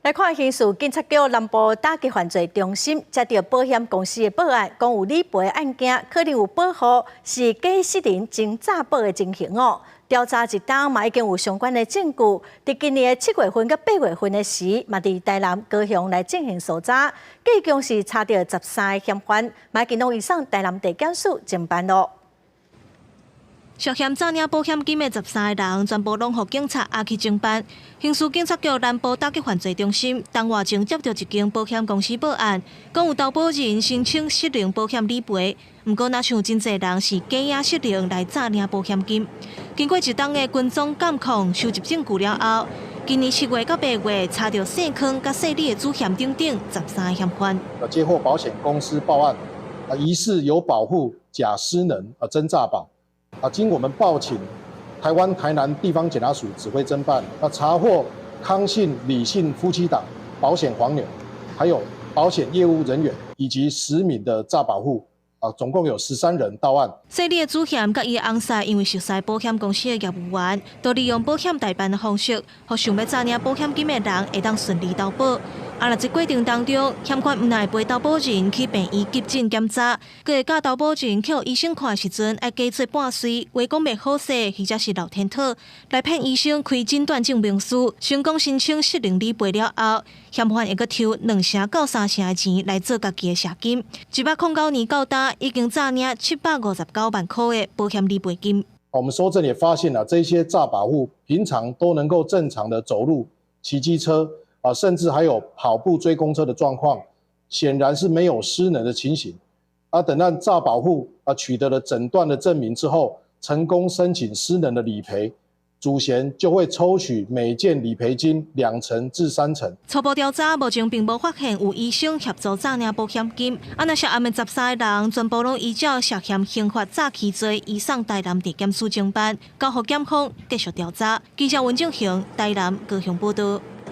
來看刑事警察局南部打擊犯罪中心接著保險公司的報案，講有理賠案件可能有保戶是假失能真詐保的情形哦。調查一冬嘛已經有相關的證據，佇今年的7月份佮8月份的時，嘛佇台南、高雄來進行搜查，計共是查著13個嫌犯，嘛已經攏移送台南地檢署偵辦囉。涉嫌詐領保險金的13個人，全部攏予警察押去偵辦。刑事警察局南部打擊犯罪中心，當外前接著一間保險公司報案，講有投保人申請失能保險理賠，毋過若像真濟人是假影失能來詐領保險金。經過一冬的跟蹤監控、收集證據了後，今年7月到8月查著姓康佮姓李的主嫌等等13個嫌犯。接獲保險公司報案，疑似有保戶假失能啊真詐保。經我們報請台灣台南地方檢察署指揮偵辦，查獲康姓、李姓夫妻檔保險黃牛，還有保險業務人員以及10名的詐保戶，總共有13人到案。姓李的主嫌佮伊的翁婿因為熟似保險公司的業務員，都利用保險代辦的方式，予想欲詐領保險金的人會當順利投保。啊，若這過程當中，嫌犯毋但會陪投保人去病院急診檢查，閣會教投保人去予醫生看的時陣，愛假做半歲，話講袂好勢，或者是漏天吐，來騙醫生開診斷證明書，成功申請失能理賠了後，嫌犯會閣抽2成到3成的錢來做家己的謝金。109年到今，已經詐領759萬箍的保險理賠金。我們蒐證也發現了，這些詐保戶平常都能夠正常的走路、騎機車。甚至還有跑步追公車的狀況，顯然是沒有失能的情形。等到詐保戶取得了診斷的證明之後，成功申請失能的理賠，主嫌就會抽取每件理賠金2成至3成。初步調查目前並無發現有醫生協助詐領保險金。若涉案的13個人全部攏依照涉嫌刑法詐欺罪移送台南地檢署偵辦，交予檢方繼續調查。記者溫正雄台南高雄報導。